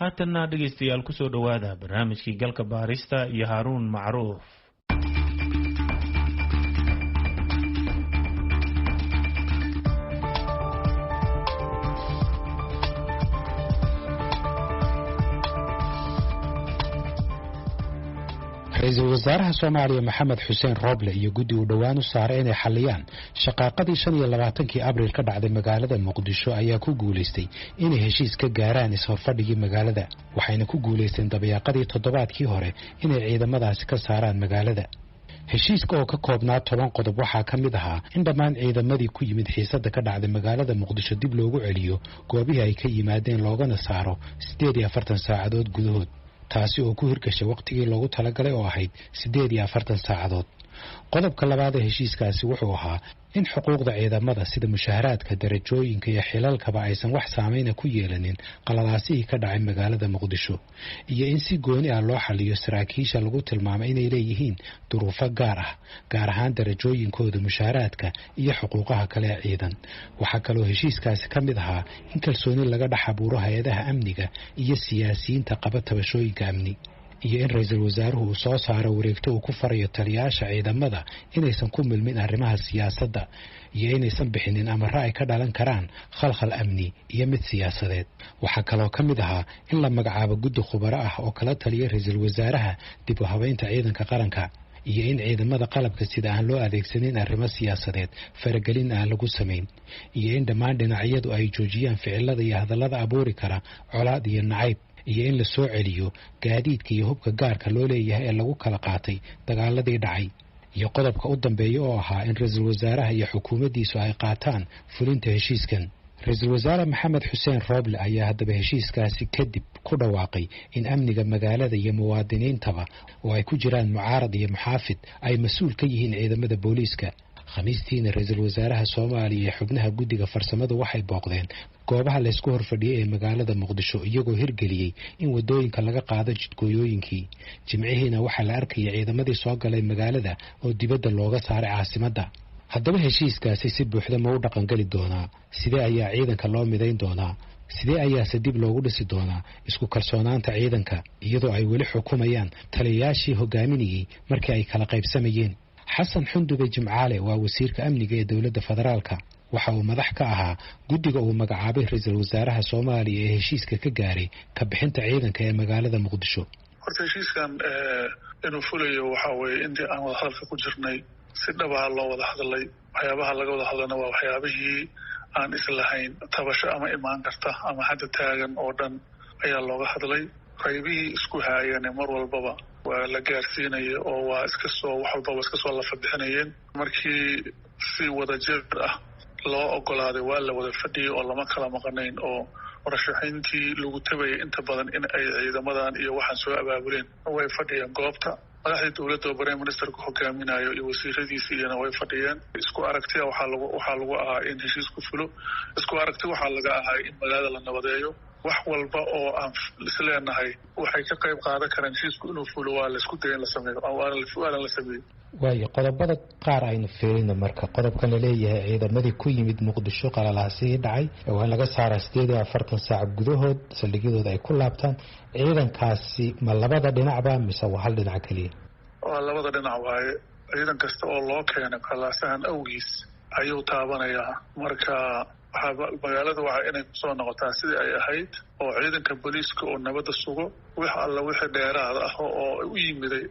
Haatanna dhegaystayaal, kusoo dhowaada barnaamijkii Galka Baarista iyo Haaruun Macruuf. Ra-iisul wasaaraha Soomaaliya Maxamed Xuseen Rooble iyo guddi uu dhowaan u saaray inay xalliyaan shaqaaqadii 25-kii Abriil ka dhacday magaalada Muqdisho ayaa ku guulaystay inay heshiis ka gaaraan ishorfadhigii magaalada, waxayna ku guulaysteen dabayaaqadii toddobaadkii hore inay ciidamadaasi ka saaraan magaalada. Heshiiska oo ka koobnaa 10 qodob waxaa ka mid ahaa in dhammaan ciidamadii ku yimid xiisadda ka dhacday magaalada Muqdisho dib loogu celiyo goobihii ay ka yimaadeen, loogana saaro 48 saacadood gudahood, taasi oo ku hirgashay wakhtigii loogu talagalay oo ahayd 48 saacadood. Qodobka labaad ee heshiiskaasi wuxuu ahaa in xuquuqda ciidamada sida mushaharaadka, darajooyinka iyo xilalkaba aysan wax saameyna ku yeelanin qalalaasihii ka dhacay magaalada Muqdisho, iyo in si gooni ah loo xaliyo saraakiisha lagu tilmaamay inay leeyihiin duruufo gaar ah, gaar ahaan darajooyinkooda, mushaharaadka iyo xuquuqaha kale ee ciidan. Waxaa kaloo heshiiskaasi ka mid ahaa in kalsooni laga dhex abuuro hay-adaha amniga iyo siyaasiyiinta qaba tabashooyinka amni, iyo in ra-iisul wasaaruhu uu soo saaro wareegto uu ku farayo taliyaasha ciidamada inaysan ku milmin arrimaha siyaasadda iyo inaysan bixinin amaro ay ka dhalan karaan khalkhal amni iyo mid siyaasadeed. Waxaa kaloo ka mid ahaa in la magacaabo guddi khubaro ah oo kala taliya ra-iisul wasaaraha dib u habeynta ciidanka qaranka, iyo in ciidamada qalabka sida aan loo adeegsanin arrimo siyaasadeed, faragelin aan lagu samayn, iyo in dhammaan dhinacyadu ay joojiyaan ficilada iyo hadallada abuuri kara colaad iyo nacayb, iyo in la soo celiyo gaadiidka iyo hubka gaarka loo leeyahay ee lagu kala qaatay dagaaladii dhacay, iyo qodobka u dambeeya oo ahaa in ra-iisul wasaaraha iyo xukuumaddiisu ay qaataan fulinta heshiiskan. Ra-iisul wasaare Maxamed Xuseen Rooble ayaa haddaba heshiiskaasi kadib ku dhawaaqay in amniga magaalada iyo muwaadiniintaba, oo ay ku jiraan mucaarad iyo muxaafid, ay mas-uul ka yihiin ciidamada booliiska. Khamiistiina ra-iisul wasaaraha Soomaaliya iyo xubnaha guddiga farsamadu waxay booqdeen goobaha laysku horfadhiyey ee magaalada Muqdisho, iyagoo hirgeliyey in waddooyinka laga qaado jidgooyooyinkii. Jimcihiina waxaa la arkayay ciidamadii soo galay magaalada oo dibadda looga saaray caasimadda. Haddaba heshiiskaasi si buuxda ma u dhaqangeli doonaa? Sidee ayaa ciidanka loo midayn doonaa? Sidee ayaase dib loogu dhisi doonaa isku kalsoonaanta ciidanka, iyadoo ay weli xukumayaan taliyayaashii hogaaminayey markii ay kala qaybsamayeen? Xasan Xundube Jimcaale waa wasiirka amniga ee dowladda federaalka. Waxa uu madax ka ahaa guddiga uu magacaabay ra-iisul wasaaraha Soomaaliya ee heshiiska ka gaaray ka bixinta ciidanka ee magaalada Muqdisho. Horta heshiiskan inuu fulayo waxaa weeye intii aan wada hadalka ku jirnay si dhabaha loo wada hadlay. Waxyaabaha laga wada hadlana waa waxyaabihii aan islahayn tabasho ama imaan karta ama hadda taagan oo dhan ayaa looga hadlay. Qaybihii isku haayeen mar walbaba waa la gaarsiinaya oo waa iska soo wax walbaba iska soo lafa bixinayeen. Markii si wadajir ah loo ogolaaday waa la wada fadhiyay oo lama kala maqanayn, oo murashaxiintii lagu tabayay inta badan in ay ciidamadan iyo waxaan soo abaabuleen way fadhiyeen goobta. Madaxdii dowladda oo prime ministerku hogaaminayo iyo wasiiradiisi iyana way fadhiyeen. Isku aragtiya waxaa lagu ahaa in heshiisku fulo. Isku aragti waxaa laga ahaa in magaalada la nabadeeyo. Wax walba oo aan isleenahay waxay ka qayb qaadan karaan heshiisku inuu fulo waa laisku daya in la sameeyo, waana la sameeyey. Waayo, qodobada qaar aynu fiirino. Marka qodobkan laleeyahay ciidamadii ku yimid Muqdisho qalalaasihii dhacay waa in laga saaraa 48 saac gudahood, saldhigyadooda ay ku laabtaan, ciidankaasi ma labada dhinacba mise waa hal dhinac keliya? Waa labada dhinac waaye. Ciidan kasta oo loo keenay qalalaasahan awgiis ayuu taabanayaa. Marka waxaa magaalada waa inay kusoo noqotaa sidii ay ahayd oo ciidanka booliiska oo nabadda sugo, wax alla wixii dheeraad ah oo u yimiday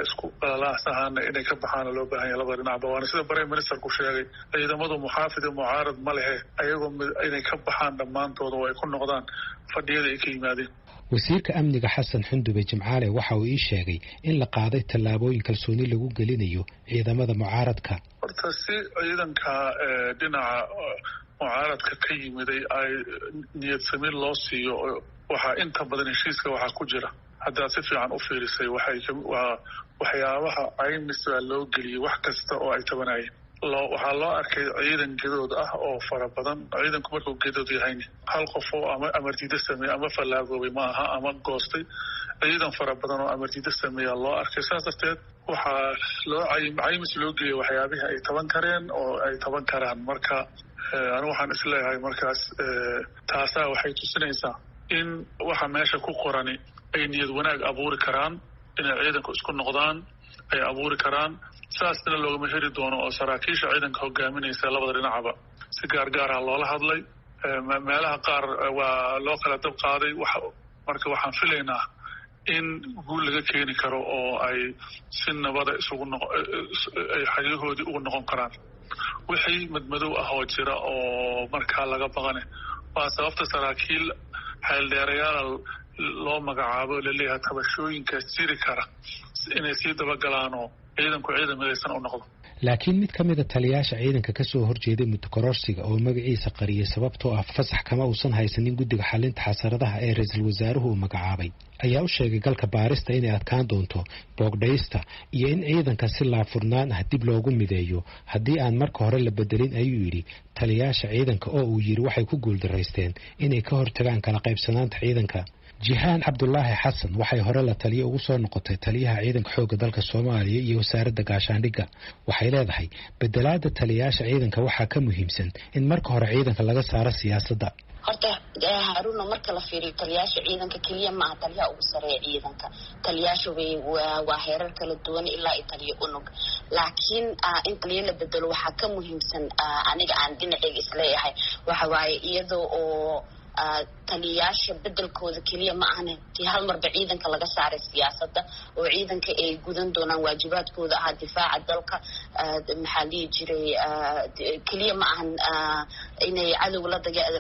isku qalalaasahaana inay ka baxaana loo baahan yahay labada dhinacba. Waana sida prime ministerku sheegay, ciidamadu muxaafid iyo mucaarad ma lehe, ayagoo inay ka baxaan dhammaantooda oo ay ku noqdaan fadhiyada ay ka yimaadeen. Wasiirka amniga Xasan Xundube Jimcaale waxa uu ii sheegay in la qaaday tallaabooyin kalsooni lagu gelinayo ciidamada mucaaradka. Horta si ciidanka dhinaca mucaaradka ka yimiday ay niyad samin loo siiyo, waxaa inta badan heshiiska waxaa ku jira, haddaad si fiican u fiirisay, waa waxyaabaha caymis baa loo geliyey wax kasta oo ay tabanayeen. Loo waxaa loo arkay ciidan gedood ah oo fara badan. Ciidanku markuu gedood yahayna hal qof oo ama amardiida sameeye ama fallaagoobay ma aha ama goostay, ciidan fara badan oo amardiida sameeya loo arkay. Saas darteed waxaa loo caymis loo geliyay waxyaabihii ay taban kareen oo ay taban karaan. Marka anigu waxaan isleeyahay markaas taasaa waxay tusinaysaa In waxa meesha ku qorani ay niyad wanaag abuuri karaan, inay ciidanku isku noqdaan ay abuuri karaan, saasna loogama heri doono oo saraakiisha ciidanka hogaaminaysa labada dhinacaba si gaargaarha loola hadlay, meelaha qaar waa loo kala dab qaaday. Marka waxaan filaynaa in guul laga keeni karo oo ay si nabada isugu ay xeryahoodii ugu noqon karaan. Wixii madmadow ah oo jira oo markaa laga baqane waa sababta saraakiil xeeldheerayaal loo magacaabo laleeyahay tabashooyinkaas jiri kara inay sii dabagalaanoo ciidanku ciidan midaysan u noqdo. Laakiin mid ka mida taliyaasha ciidanka ka soo horjeeday muddokororsiga oo magaciisa qariyay sababtoo ah fasax kama uusan haysanin guddiga xalinta xasaradaha ee ra-iisul wasaaruhu uu magacaabay, ayaa u sheegay galka baarista inay adkaan doonto boogdhaysta iyo in ciidanka si laafurnaan ah dib loogu mideeyo haddii aan marka hore la bedelin, ayuu yidhi, taliyaasha ciidanka oo uu yidhi waxay ku guuldaraysteen inay ka hortagaan kala qaybsanaanta ciidanka. Jihaan Cabdulaahi Xasan waxay hore la taliyo ugu soo noqotay taliyaha ciidanka xoogga dalka Soomaaliya iyo wasaaradda gaashaandhigga. Waxay leedahay bedelaada taliyaasha ciidanka waxaa ka muhiimsan in marka hore ciidanka laga saaro siyaasadda. Horta Haaruna, marka la fiiriyo taliyaasha ciidanka keliya maaha taliyaha ugu sareeya ciidanka. Taliyaasha way waa heerar kala duwan ilaa iyo taliyo unug, laakiin in taliyo la bedelo waxaa ka muhiimsan, aniga aan dhinaceyga isleeyahay, waxa waaye iyadoo oo taliyayaasha bedelkooda keliya ma ahan tii hal marba ciidanka laga saaray siyaasadda oo ciidanka ay gudan doonaan waajibaadkooda ahaa difaaca dalka. Maxaa dhihi jiray, keliya ma ahan inay cadow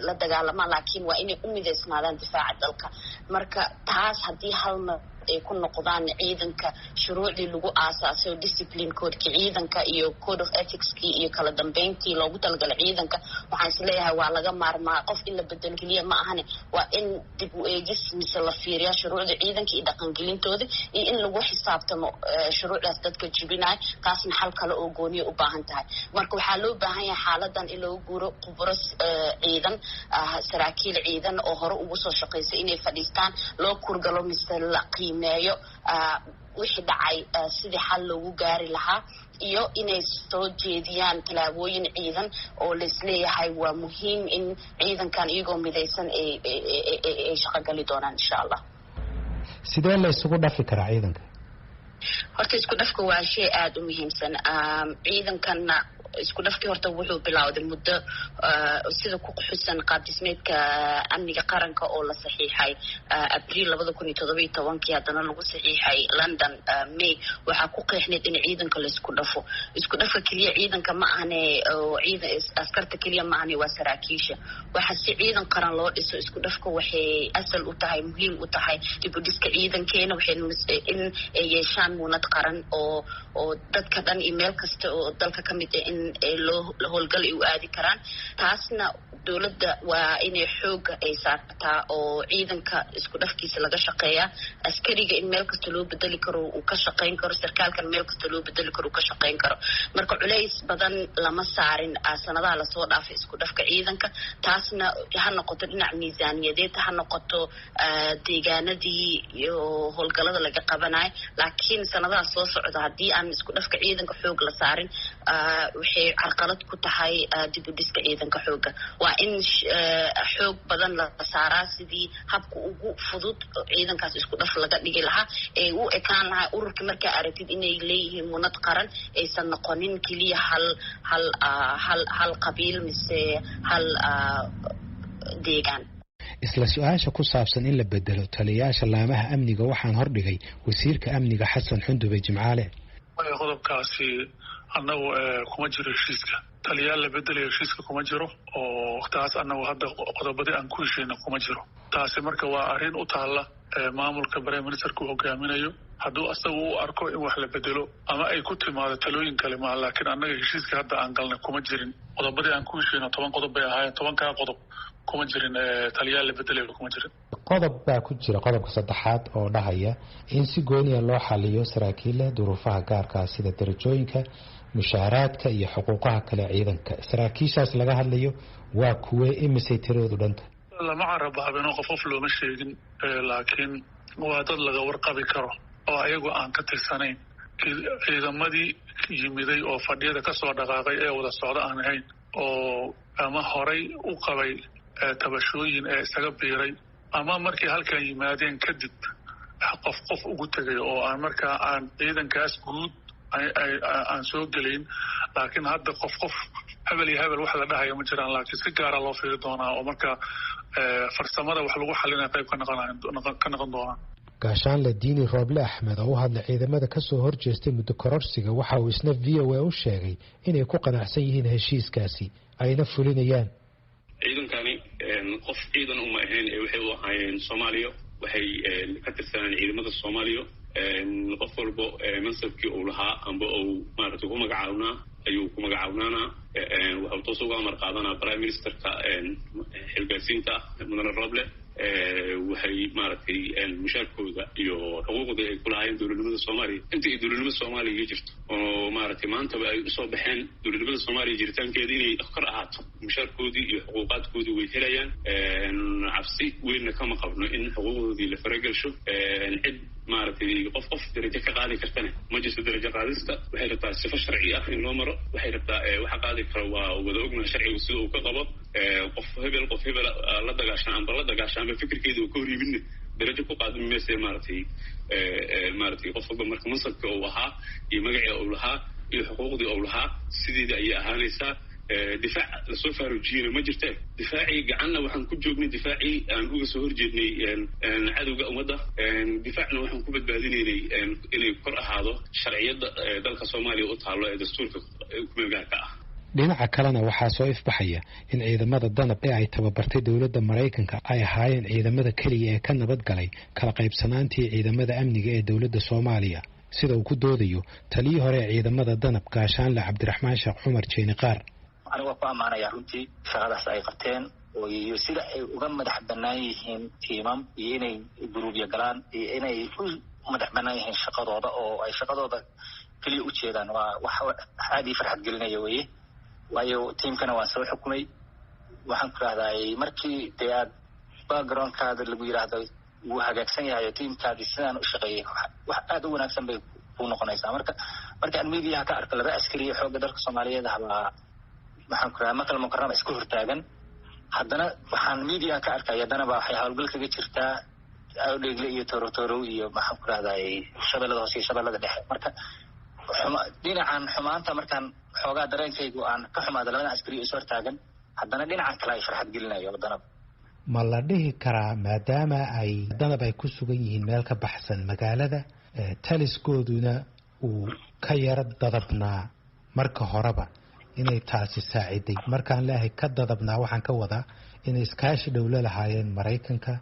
la dagaalamaan, laakiin waa inay u midaysnaadaan difaaca dalka. Marka taas haddii hal mar ay ku noqdaan ciidanka shuruucdii lagu aasaasay oo discipline codeki ciidanka iyo code of ethicskii iyo kala dambeyntii loogu talagalay ciidanka, waxaan isleeyahay waa laga maarmaa qof in la bedelo keliya ma ahane. Waa in dib u eegis mise la fiiriyaa shuruucda ciidanka iyo dhaqangelintooda iyo in lagu xisaabtamo shuruucdaas dadka jibinayo. Taasna xal kale oo gooniya u baahan tahay. Marka waxaa loo baahan yahay xaaladan in loogu guuro khuburo ciidan, saraakiil ciidan oo hore ugu soo shaqaysay inay fadhiistaan, loo kurgalo mise la qiimeeyo wixii dhacay, sidii xal loogu gaari lahaa, iyo inay soo jeediyaan tallaabooyin ciidan oo laisleeyahay waa muhiim in ciidankan iyagoo midaysan ay shaqogali doonaan, insha Allah. Sidee la isugu dhafi karaa ciidanka? Horta isku dhafka waa shay aada u muhiimsan ciidankanna. Isku dhafkii horta wuxuu bilowday muddo, sida ku xusan qaab dhismeedka amniga qaranka oo la saxiixay Abriil 2017-kii, haddana lagu saxiixay London May. Waxaa ku qeexneyd in ciidanka laisku dhafo. Isku dhafka keliya ciidanka ma ahne oo ciidan askarta keliya ma ahne, waa saraakiisha. Waxa si ciidan qaran loo dhiso, isku dhafka waxay asal u tahay, muhiim u tahay dib u dhiska ciidankeena, waxay in ay yeeshaan muunad qaran oo dadka dhan iyo meel kasta oo dalka ka mid ah in loo howlgal ay u aadi karaan. Taasna dowladda waa inay xooga ay saartaa oo ciidanka isku dhafkiisa laga shaqeeyaa, askariga in meel kasta loo bedeli karo uu ka shaqayn karo, sarkaalkan meel kasta loo bedeli karo uu ka shaqayn karo. Marka culays badan lama saarin sanadaha lasoo dhaafay isku dhafka ciidanka. Taasna ha noqoto dhinac miisaaniyadeed, ha noqoto deegaanadii iyo howlgalada laga qabanayo, laakiin sanadaha soo socda haddii aan isku dhafka ciidanka xoog la saarin, waxay carqalad ku tahay dib u dhiska ciidanka xooga. Waa in xoog badan la saaraa sidii habka ugu fudud ciidankaas isku dhaf laga dhigi lahaa ee u ekaan lahaa ururkii markaa aragtid inay leeyihiin munad qaran, aysan noqonin keliya hal qabiil mise hal deegaan. Isla su-aasha ku saabsan in la bedelo taliyayaasha laamaha amniga waxaan hordhigay wasiirka amniga Xasan Xundube Jimcaale. Qodobkaasi annagu kuma jiro heshiiska. Taliyaal la bedelayo heshiiska kuma jiro, oo taas annagu hadda qodobadii aan ku heshiina kuma jiro taasi. Marka waa arrin u taalla maamulka prime ministerka uu hogaaminayo hadduu asagu u arko in wax la bedelo ama ay ku timaado talooyin kale maa, laakiin annaga heshiiska hadda aan galnay kuma jirin. Qodobadii aan ku heshiino 10 qodob bay ahaayeen, 10-kaa qodob kuma jirin taliyaal la bedelayo, kuma jirin. Qodob baa ku jira, qodobka saddexaad oo dhahaya in si gooniya loo xaliyo saraakiilla duruufaha gaarkaa sida darajooyinka, mushaaraadka iyo xuquuqaha kale ciidanka. Saraakiishaas laga hadlayo waa kuwee? Imisay tiradoodu dhanta? Lama carabaabino, qof qof looma sheegin, laakiin waa dad laga warqabi karo oo ayagu aan ka tirsanayn ciidamadii yimiday oo fadhiyada kasoo dhaqaaqay ee wada socda aan ahayn, oo ama horay u qabay tabashooyin ee isaga biiray Ama markay halkan yimaadeen kadib qof qof ugu tegay oo aan markaa aan ciidankaas guud aan soo gelayn, laakiin hadda qof qof hebel iyo hebel wax la dhahaya ma jiraan, laakiin si gaara loo fiiri doonaa oo marka farsamada wax lagu xalinaya qayb ka noqon doonaa. Gaashaanle Diini Rooble Axmed oo u hadlay ciidamada kasoo horjeestay muddo kororsiga waxa uu isna VOA u sheegay inay ku qanacsan yihiin heshiiskaasi ayna fulinayaan. Ciidankani qof ciidan uma ahayn ee waxay u ahaayeen Soomaaliya, waxay ka tirsanaan ciidamada Soomaaliya. Qof walbo mansabkii uu lahaa amba uu maaragtay ku magacaabnaa ayuu ku magacaabnaanaa. Waxuu toos uga amar qaadanaa prime ministerka xilgaasiinta ah, mudane Roble. Waxay maaragtay mushaarkooda iyo xuquuqda ay ku lahaayeen dowladnimada Soomaaliya inta ay dowladnimada Soomaaliya jirto oo maaragtay maantaba ay usoo baxeen dowladnimada Soomaaliya jiritaankeeda inay kor ahaato, mushaarkoodii iyo xuquuqaadkoodii way helayaan. Cabsi weynna kama qabno in xuquuqdoodii la faragelsho. Cid maaragtay qof qof darajo ka qaadi kartana ma jirto. Darajo qaadista waxay rabtaa sifo sharci ah in loo maro. Waxay rabtaa waxa qaadi karo waa wada ognaha sharcigu sida uu ka qabo. Qof hebel qof hebel la dagaashan amba la dagaashan amba fikirkeeda uu ka hor yimidna darajo ku qaadmi mayse. Maaragtay qof walba marka mansabka uu ahaa iyo magacii uu lahaa iyo xuquuqdii uu lahaa sideeda ayay ahaanaysaa. Difaac lasoo faaruujiyena ma jirte. Difaacii gacanna waxaan ku joognay, difaacii aan uga soo horjeednay cadowga ummadda, difaacna waxaan ku badbaadinaynay inay kor ahaado sharciyadda dalka Soomaaliya u taallo ee dastuurka kumeelgaarka ah. Dhinaca kalena waxaa soo ifbaxaya in ciidamada Danab ee ay tababartay dowladda Maraykanka ay ahaayeen ciidamada keliya ee ka nabad galay kala qaybsanaantii ciidamada amniga ee dowladda Soomaaliya, sida uu ku doodayo taliyii hore ee ciidamada Danab, Gaashaanle Cabdiraxmaan Sheekh Cumar Jeeni Qaar. Aniga waa ku ammaanaya runtii shaqadaas ay qabteen iyo sida ay uga madax bannaan yihiin tiimam iyo inay guruubya galaan iyo inay u madax bannaan yihiin shaqadooda oo ay shaqadooda keliya u jeedaan. Waa wax aad ii farxad gelinaya weye, waayo tiimkana waan soo xukumay. Waxaan ku rahdaay markii dee aad backgroundkaada lagu yidhaahdo wuu hagaagsan yahay oo tiimkaadii sidaan u shaqeeyay, wax aad u wanaagsan bay kuu noqonaysaa. Marka markaan mediaha ka arko laba askariya xoogga dalka Soomaaliyeed ahbaa, waxaan ku rahaa Makal Mukarama iska hortaagan, haddana waxaan mediaha ka arkay haddana ba waxay howlgal kaga jirtaa Awdheegle iyo Torotorow iyo maxaan ku rahdaay Shabeellada Hoose iyo Shabeellada Dhexe. Marka dhinacan xumaanta markaan xoogaa dareenkaygu aan ka xumaado labadan askari is hortaagan, haddana dhinacan kale ay farxad gelinayo Danab. Ma la dhihi karaa maadaama ay Danab ay ku sugan yihiin meel ka baxsan magaalada, taliskooduna uu ka yaro dadabnaa marka horeba, inay taasi saaciday? Markaan leeahay ka dadabnaa, waxaan ka wadaa inay iskaashi dhowlo lahaayeen Maraykanka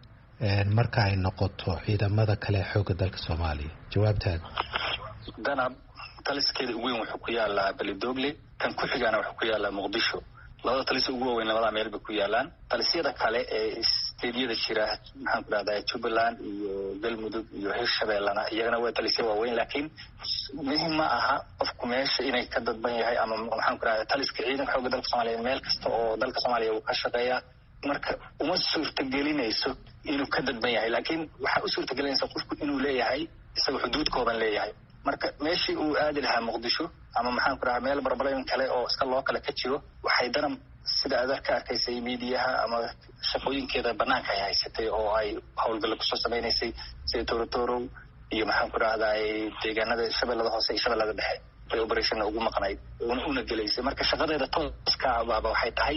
marka ay noqoto ciidamada kale ee xoogga dalka Soomaaliya. Jawaabtaada? Danab taliskeeda ugu weyn wuxuu ku yaalaa Belidogle, kan ku xigaana wuxuu ku yaalaa Muqdisho. Labada talis ugu waaweyn labadaa meel bay ku yaalaan. Talisyada kale ee steedyada jira, maxaan ku rahdaa Jubbaland iyo Galmudug iyo Hirshabeellana, iyagana waa talisya waaweyn, laakiin muhim ma aha qofku meesha inay ka dadban yahay ama maxaan ku rahdaa taliska ciidanka xoogga dalka Soomaaliya meel kasta oo dalka Soomaaliya uu ka shaqeeyaa. Marka uma suurtagelinayso inuu ka dadban yahay, laakiin waxaa u suurtagelinaysa qofku inuu leeyahay isaga xuduud kooban leeyahay. Marka meeshii uu aadi lahaa Muqdisho ama maxaan ku rahaa meel barbalayn kale oo iska loo kale ka jiro, waxay Danab sida aad ka arkaysay miidiyaha ama shaqooyinkeeda banaanka ay haysatay oo ay howlgalla kusoo samaynaysay sida Torotorow iyo maxaan ku rahdaay deegaanada Shabeellada Hoose iyo Shabeellada Dhexe bay operationna ugu maqnayd una gelaysay. Marka shaqadeeda tooska baaba waxay tahay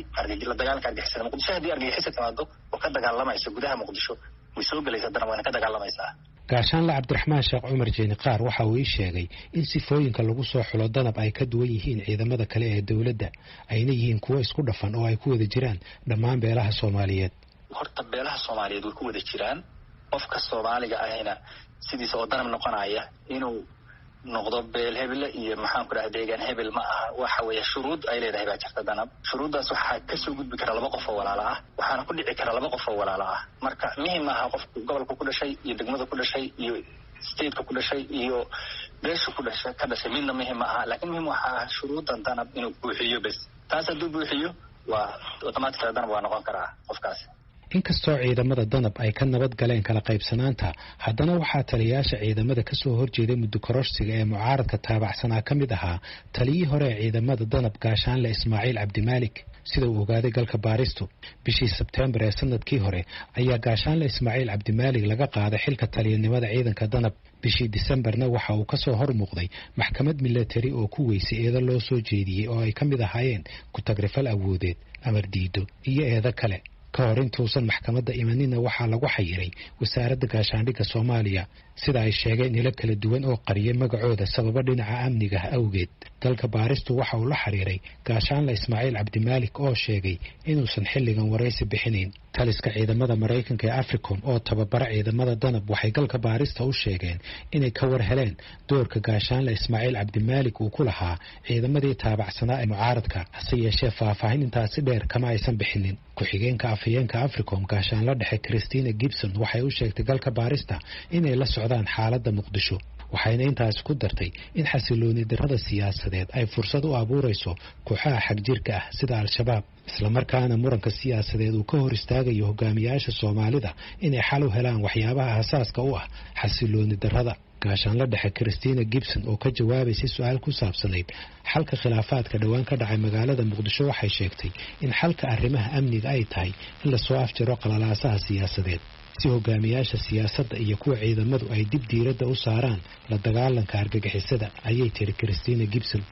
la dagaalanka argixisada Muqdisho. Haddii argixisa timaado oo ka dagaalamayso gudaha Muqdisho, way soo gelaysa Danab, wayna ka dagaalamaysaa. Gaashaanle Cabdiraxmaan Sheekh Cumar Jeeni Qaar waxa uu ii sheegay in sifooyinka lagu soo xulo Danab ay ka duwan yihiin ciidamada kale ee dowladda, ayna yihiin kuwo isku dhafan oo ay ku wada jiraan dhammaan beelaha Soomaaliyeed. Horta beelaha Soomaaliyeed way ku wada jiraan. Qofka Soomaaliga ahina sidiisa oo Danab noqonaya inuu noqdo beel hebele iyo maxaan ku dhaha deegaan hebel ma aha. Waxa weeye shuruud ay leedahay baa jirta Danab. Shuruuddaas waxaa kasoo gudbi kara laba qof oo walaalo ah, waxaana ku dhici kara laba qof oo walaalo ah. Marka muhim maaha qofku gobolka ku dhashay iyo degmada ku dhashay iyo stateka ku dhashay iyo beesha ku dhashay ka dhashay, midna muhim ma aha, laakiin muhim waxaa ah shuruuddan Danab inuu buuxiyo bes. Taas hadduu buuxiyo waa automatically Danab waa noqon karaa qofkaasi. Inkastoo ciidamada Danab ay ka nabad galeen kala qaybsanaanta, haddana waxaa taliyayaasha ciidamada kasoo horjeeday muddo kororsiga ee mucaaradka taabacsanaa ka mid ahaa taliyii hore ee ciidamada Danab, Gaashaanle Ismaaciil Cabdimaalik. Sida uu ogaaday Galka Baaristu, bishii Sebteembar ee sanadkii hore ayaa Gaashaanle Ismaaciil Cabdimaalig laga qaaday xilka taliyanimada ciidanka Danab. Bishii Disembarna waxa uu kasoo hor muuqday maxkamad milatari oo ku weysay eedo loo soo jeediyey oo ay ka mid ahaayeen ku-tagrifal awoodeed, amar diido iyo eedo kale. Ka hor intuusan maxkamadda imanina waxaa lagu xayiray Wasaaradda Gaashaandhigga Soomaaliya, sida ay sheegeen ilo kala duwan oo qariyay magacooda sababo dhinaca amniga awgeed. Galka Baaristu waxa uu la xiriiray Gaashaanle Ismaaciil Cabdimaalik oo sheegay inuusan xilligan waraysi bixinayn. Taliska ciidamada Maraykanka ee Africom oo tababara ciidamada Danab waxay Galka Baarista u sheegeen inay ka war heleen doorka Gaashaanle Ismaaciil Cabdimaalik uu ku lahaa ciidamadii taabacsanaa ee mucaaradka, hase yeeshee faahfaahin intaasi dheer kama aysan bixinin. Ku-xigeenka afhayeenka Africom, Gaashaanle Dhexe Christina Gibson, waxay u sheegtay Galka Baarista inay la socdaan xaaladda Muqdisho, waxayna intaasi ku dartay in xasilooni darrada siyaasadeed ay fursad u abuurayso kooxaha xagjirka ah sida Al-Shabaab, islamarkaana muranka siyaasadeed uu ka hor istaagayo hogaamiyaasha Soomaalida inay xal u helaan waxyaabaha asaaska u ah xasilooni darrada. Gaashaanle Dhexe Christina Gibson oo ka jawaabaysay su-aal ku saabsanayd xalka khilaafaadka dhowaan ka dhacay magaalada Muqdisho waxay sheegtay in xalka arrimaha amniga ay tahay in lasoo afjaro qalalaasaha siyaasadeed, si hogaamiyaasha siyaasadda iyo kuwa ciidamadu ay dib diiradda u saaraan la dagaalanka argagixisada, ayay tiri Christina Gibson.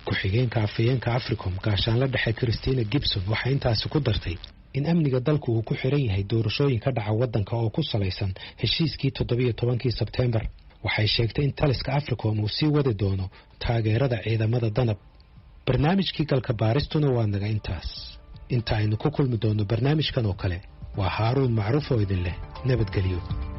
Ku-xigeenka afhayeenka Africom, Gaashaanle Dhexe Christina Gibson, waxay intaasi ku dartay in amniga dalku uu ku xiran yahay doorashooyin ka dhaca waddanka oo ku salaysan heshiiskii 17-kii Sebteembar. Waxay sheegtay in taliska Africom uu sii wadi doono taageerada ciidamada Danab. Barnaamijkii Galka Baaristuna waa naga intaas. Inta aynu ku kulmi doonno barnaamijkan oo kale, waa Haaruun Macruuf oo idin leh nabadgelyo.